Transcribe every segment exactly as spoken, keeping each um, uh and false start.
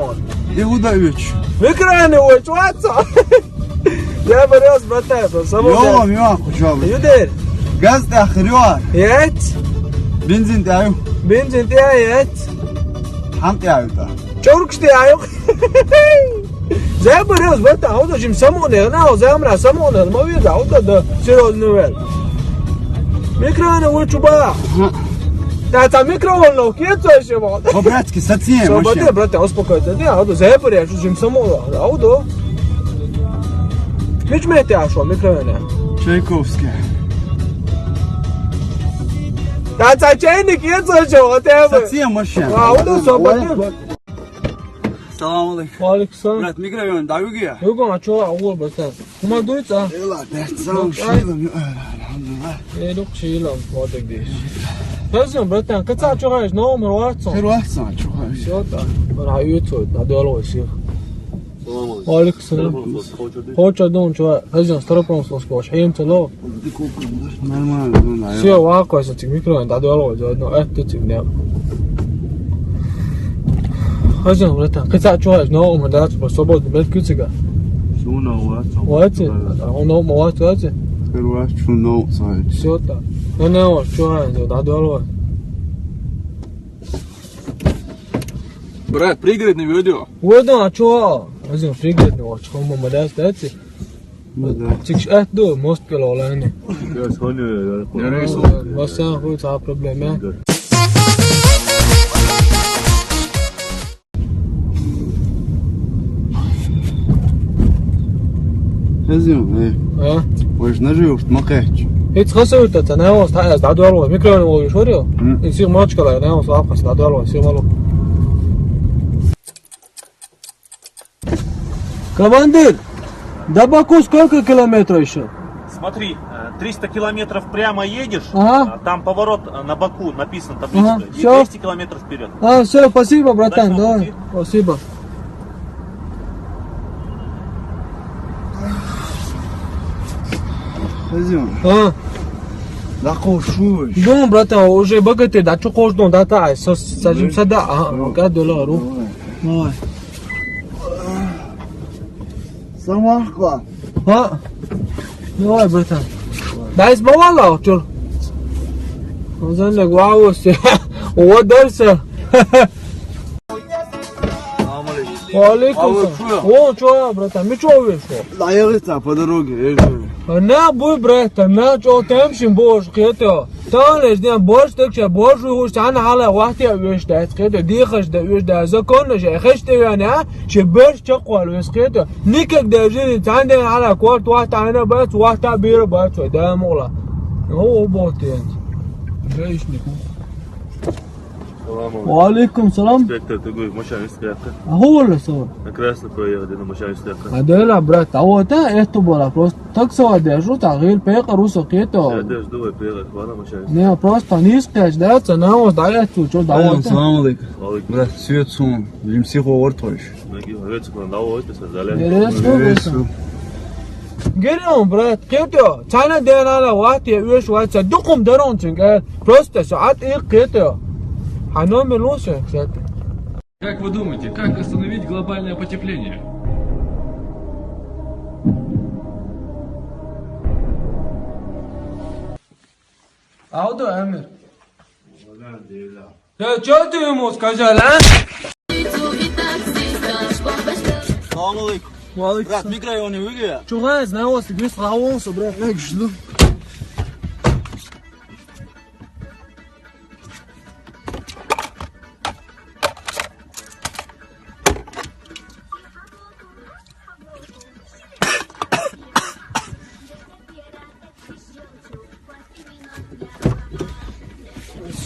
вон. Де удавич. Микрофон уч ваца. Я борёс, братан, со само. Йо, мё, кучал. Юдер. Газ тахрё. Ец. Бензин таю. Бензин тя ец. Хам тяю та. Чоркш тяю. Зэ борёс, братан, а удо жим само не, на, зэ амра само не, ма вида, удо да, серьёзно вел. Микрофон уч ба. Та, та микрофон ло, кет со ещё вот. По-братски, совсем. Всё, вообще. Братан, братан, успокойся, не, а удо зэ борёс, жим само, а удо. Мич ме тя шо микрофон. Чайковский. Та, та чайник, кет со ещё вот. Совсем вообще. А удо, всё, братан. Салам алейкум. Ва алейкум салам. Брат, микрофон, да, югия? Югон, а чё, а вот, братан. Кума дуйца? Эла, братан, шилам, алхамдулилла. Э, дук шилам, вот так диш. Хазин, братан, кыца чё гаеш, номер ватсон. Хер ватсон, чё гаеш? Всё, да. Мара ютсо, да, дёло сих. Салам алейкум. Ва алейкум салам. Хоча дон, чё, хазин, старопонсовский, аш, хем цело. Нормально, ну, да. Всё, вакуа, сатик микрофон, да, дёло, заодно, э, ты тик, не. Хазин, братан, кыца чё гаеш, номер, да, типа, свободный, бэт кыцига. Шуна, ватсон. Ватсон? Да, он номер, ватсон, ватсон. Хер ватсон, шуна, ватсон. Всё, да. Ну, не, вот, чё гаеш, да, дёло. Брат, пригородный видео. Вот, а чё? Хазин, пригородный, вот, чё, мама, да, да, ты? Ну да. Цикш ат ду, мост кел олени. Я схоню, я. Я рейсу. Васан хуй, ца проблема. Хазин, э. А? Ваш нажи уж макач. Хиц хасуй та, та, на, вот, та, я, да, дорого, микрофон, вот, шорю. М. И сир мочка, да, на, вот, апас, да, дорого, сир мало. Командир, до Баку сколько километров ещё? Смотри, э, триста километров прямо едешь, Ага. а там поворот, э, на боку написано табличка, Ага, и всё. двести километров вперед. А, всё, спасибо, братан, Удачного давай. Пути. Спасибо. Пойдём. А. Да кошуешь. Дом, братан, уже богатырь, да чё кождон, да та, ай, со, сажим Да. сада, а, Да. Гадола, ру. Давай. Давай. Самарка. А? Давай, братан. Дай сбавала, чё? Озан лег, вау, все. О, дальше. Ва алейкум А вы салам. Чё? О, чё, братан, мы чё вышел? Наелся по дороге, я же. На, бой, братан, на, чё, там шим бож, кето. Танеш, ден борщ, так что борщ уж, цан хала вахте уж, да, это, дихаш, да, уж, да, законно же, хеш те вяна, че борщ чаквал уж, это. Никогда в жизни цан ден хала корт вахта ана бац, вахта бир бац, да, мола. О, о, ботен. Гаишник. Салам алейкум. Ва алейкум салам. Инспектор, ты говоришь, машина стоят. А хо вала со? На красный проехали, на машине стоят. А да ла, брат, а вот это было просто. Так сова держу, та гил пека русо кето. Я даже думаю, приехать, ладно, машина. Не, просто низ кеш, да, цена вот, да, я тут, чё, да, Алло, вот. Салам алейкум. Алейкум. Брат, свет сум, лимси хо ортвош. Ноги, рецик, на, да, вот, это, да, Ерес, Ерес. Герем, брат, кето, цана ден ала вахте, уж вахте, дукум дарон цинг, э, просто саат и кето. А номер лучше, кстати. Как вы думаете, как остановить глобальное потепление? Ауду, Амир. Э, чё ты ему сказал, а? Салам алейкум. Ва алейкум салам. Брат, микрорайоны выгля. Чё, знаю, вас здесь лавон собрать. Эй, жду.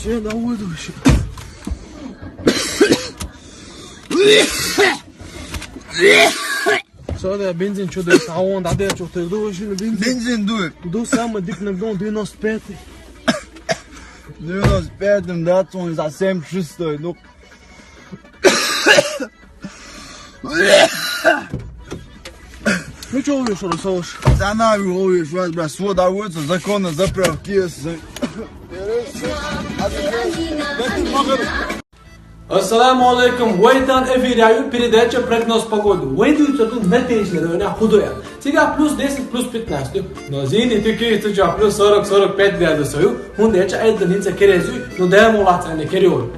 Все на воду еще. Сада бензин чё да, а он да, да, чё ты думаешь, бензин? Бензин дует. Ду самый дик на гнул девяносто пятый. Девяносто пятым, да, он за семь шестой, ну. Ну чё, Олег, что, Саваш? За нами, Олег, что, брат, свод, а вот законно заправки есть. Ассаламу алейкум. Вайтан эфиряю передача «Прогноз погоды». Вайду цаду на тейшнер, вайна худоя. Цига плюс десять, плюс пятнадцать. Но зини тики цаджа плюс сорок, сорок пять градусов. Хунде ча айда ница керезу, но даему лаца не керю.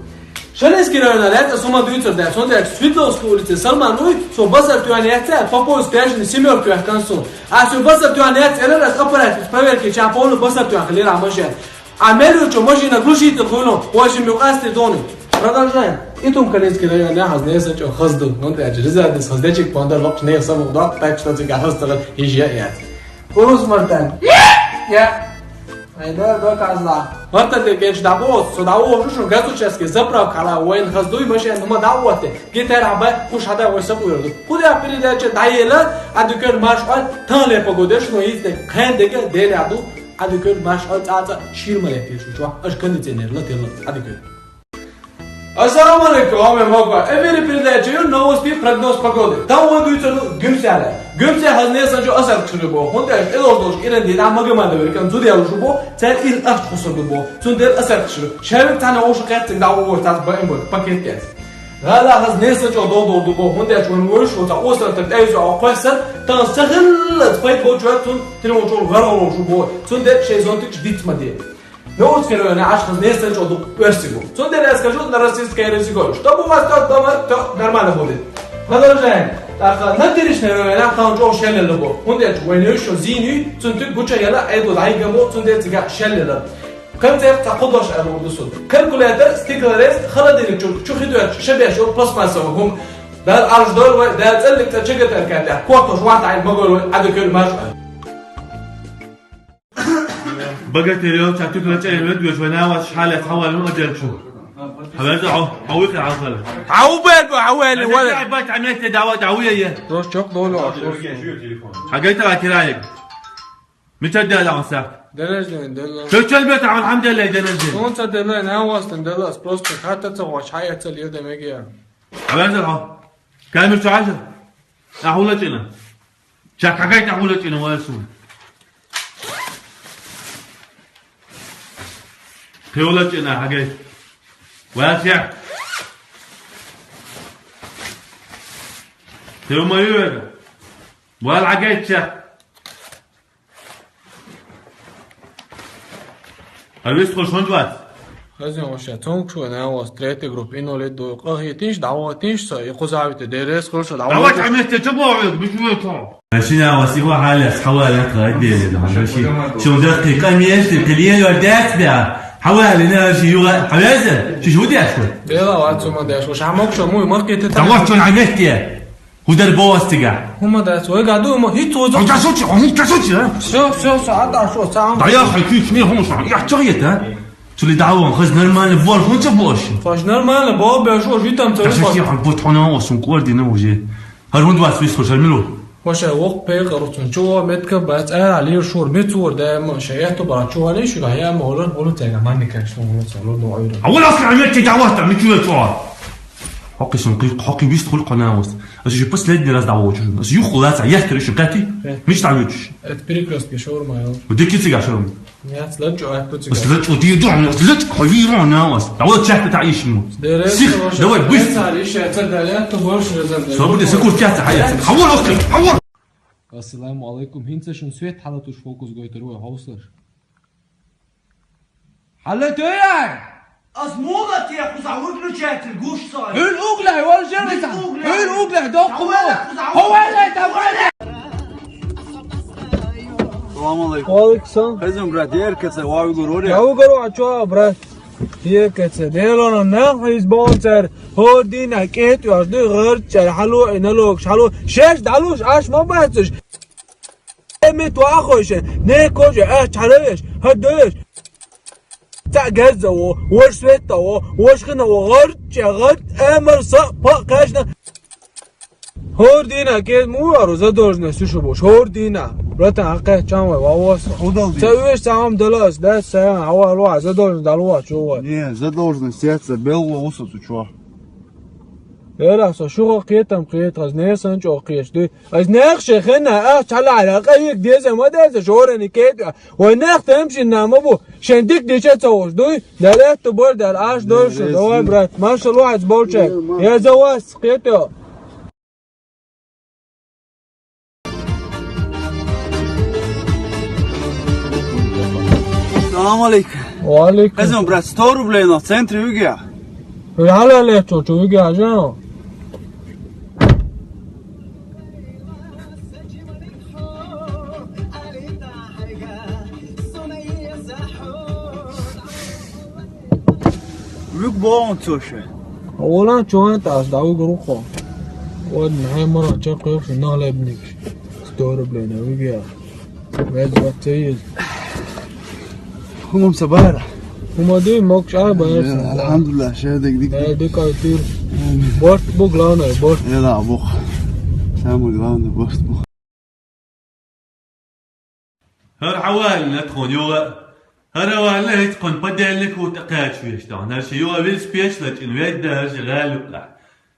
Шаленский район, а это сумма дуется, да, смотри, Свердловской улице Салманой, со басар туан яца, по полу спряжены семёрку я к концу. А со басар туан яца, это раз аппарат проверки, ча полу басар туан хлера машина. А мэрию чё, машина глушитель хуйло, очень мюкасти доны. Продолжаем. И там Калинский район, я хаз не сачо, хазду. Он да, резервный хаздечик, пандар лапш не саму да, так что ты хаз тагат, и я. Урус мартан. Я. Айда, да, казла. Мартан де генч да бос, со да о, шо, шо, газучаски, заправка, ла, воен хаздуй, машина, нума да вот. Гитара, ба, куш хада, вой сапуйрду. Куда передача, да ела, а дукер марш, а, тан ле погодеш, но изде, хендеге, деляду. Адикер маш а цаца ширма лепеш, чуа, аш кондиционер ла тела, адикер. Ассаламу алейкум, ами моква. Эфире передача ю новости, прогноз погоды. Там вы дуйте, ну, гюмсяля. Гюмсяля хазнеса чё асар кшуры бо. Хунда аш элош дош ирен дина магамада веркан зудя лушу бо, цер ил аш хусур бо. Цун дел асар кшуры. Шавик тана ошу кэт цик да угор тас баем бо, пакет кэт. Гала хазнеса чё дол дол бо. Хунда аш вон вой шо та осар так эйзо а квасар, тан сахиллат файт бо чё цун. Трем учёл гарал ушубо, цун дел шей зонтик ждить маде. Но вот скоро на аш хазнеса чё дук версигу. Цун дел я скажу на российское языко. Чтобы у вас тут дома, то нормально будет. Продолжаем. Так, на тырыш на района там чё шелле лубо. Он дел чё, войны ещё зимнюю, цун тык гуча яла, а это дай гамо, цун дел цига шелле лубо. Концерт та худош а лубо сун. Калькулятор, стеклорез, холодильник чё, чё хидуя, шебеш, пластмассовый гум. Да, аж дор, да, целик та чего-то какая-то. Кот уж ват ай, могу, а докер маш. Богатырёв, чатук лача и вед, вед, война вас шалят, хавалю, одерчу. Хавалю, ау, ау, ау, ау. Ау, бед, ау, ау, ау. Ай, бать, амет, давай, ау, я, я. Рос чок долу, а рос. Хагайта, ватираек. Мича дела аса? День рождения дела. Шо чел бета, алхамдулиллах, день рождения. Солнце дела, на вас там дела, просто хата ца ваш, хая ца лир да мегия. Авен за хо. Камер чу ажа. Ахула чина. Чак хагай ахула чина васу. Хиула чина хагай. Вася. Хиу маювер. Вал хагай чак. Гьар вист хуш гьунжвац. Хазин ваша, цунг шуна вас третья группа инвалид ду. Къахи тинш, дава тинш са, и хузавите дерес хуш, дава. Дава тинш. Амете чу бо, бу чу бо. Машина вас его халя, хавала, кладели, да, маши. Чу дакъи камеш, клиент вар дас бя. Хавала, на, ши юга, хавяза, ши жудяш. Бела ва цума даш, шамок шаму, махкете. Дава чун амете. Гьудар бовастига. Гьума дац, вай гаду, гьума, гьит гьума. Гьума сучи, гьума сучи, а? Всё, всё, всё, ада, шо, сам. Да я хочу, чми, гьума, шо, я чё это, а? Чули даван, хаз нормально, бор, гьума чё бош? Хаз нормально, бо, бе, шо, житам, цо. Да что я, вот он, он, он, кордина уже. Гьар гьунд вас вис хуш, гьар милу. Ваша, вох пе, короче, чё, метка, бац, а, али, шур, мецур, да, ма, ша, я то, бара, чё, али, шура, я, ма, олар, олар, тега, манни, конечно, олар, олар, олар. А вот, а, метка, да, вот, там, ничего, чё? Хакъи сон, хакъи вист хул къанавус. Аз уже последний раз давочу. Аз юх лаца, я скажу, что кати. Э. Миш давочу. Это перекрёстки шаурма, ё. Вот дикий цыган шаурма. Нет, слачу, а кто цыган? Слачу, ты иду, слачу, хавира на вас. А вот чак ты ищем. Сих, давай, быстро. Ещё это далее, то больше разобрать. Собуди, сакур тяца, хаяц. Хавор, окей, хавор. Ассаламу алейкум. Гьинца шун свет гьала туш фокус гойтар вай, гьавсар. Гьала тӀуяй! Аз мугъа тӀе хуза выключатель гуш сай. ХӀуьл угла, валжа вита. ХӀуьл угла, дохъу. Хавала, хавала. Хавала, хавала. Салам алейкум. Ва алейкум салам. Хезим, брат, еркеце, ва угур оре. Я угур, а чё, брат? Еркеце. Дело на нах из болцер. Гьордина кет, я жду гъырча, хало, и налог, шало. Шеш, далуш, аш ма бацуш. Эми туахойше, не коже, а чареш, хадеш. Ца геззаво, вож светаво, вож хинаво, гъарч, гъарч, эмер са, па, кашна. Гьордина, кез му ару задолженность ушу бош, гьордина. Братан, акъе чам вай, вавас. Удал ди. Ца веш, ца ам далас, да, ца ам, ава, ава, задолженность далва, чува. Не, задолженность, я ца, белла, уса, цу чува. Эра, со шугъа къетам, къет, аз не сан чӀо къеш, дуй. Аз нехше хена, а, чала, ара, къайик, дезе, ма дезе, жорани кет, а. Вай нех темшин нама бу, шендик дича цавуш, дуй. Далет ту бор дал, аш дольше, давай, брат, машаллах, аз болчек. Я за вас, къет, а. Салам алейкум. Ва алейкум. Хезим, брат, сто рублей на центре вигия. Гьалале чо, чо вигия, жано. Вик бон цоше. Олан чоан тас да угрухо. Од наймара ча къош нагълебник. Сто рублей на вигия. Вез ватсеиз. Хумам сабара. Хумади мокш ай баяс. Алхамдулиллах, шедек дик. Э, дик ай тир. Борт бу главное, борт. Э, да, бу. Самое главное, борт бу. Гьар хӀавална тхун югъа. Гьар хӀавална гьит хъун подельник вута кхачвеш тан. Гьар ши югъа вил спеч лачин, ведда гьар ши гъалукъа.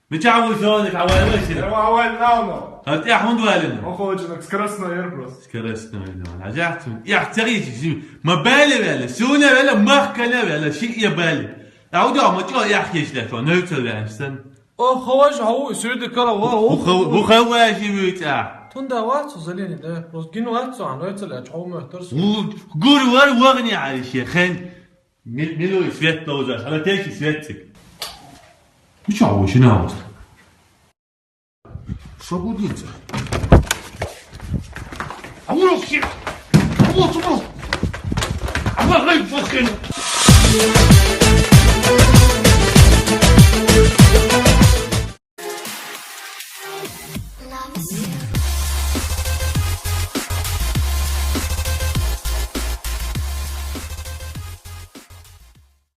Мича ву зоник хӀавална ши? Гьар хӀавална уно. Гьар тӀя хӀунд валина? Охочинак скоростной ерпрос. Скоростной, да. Нажахтун. Я цари ши. Ма бале вала, суна вала, махкана вала, ши я бале. Аудо ма чо я хеш да, шо нойцал вансан. О, хаваш, хау, сюрди кара, ва, о. Ухаважи вуйца. Тунда вацу залени, да, просто гин вацу, а нойцал я чхо мехтер су. У, гур вар вагни али шехен. Мил-, милуй свет лоузаш, ала теши светцик. Ну чё, вы ещё на вас? Что будет? А вы вообще? А вот, вот. А вы, вы, вы,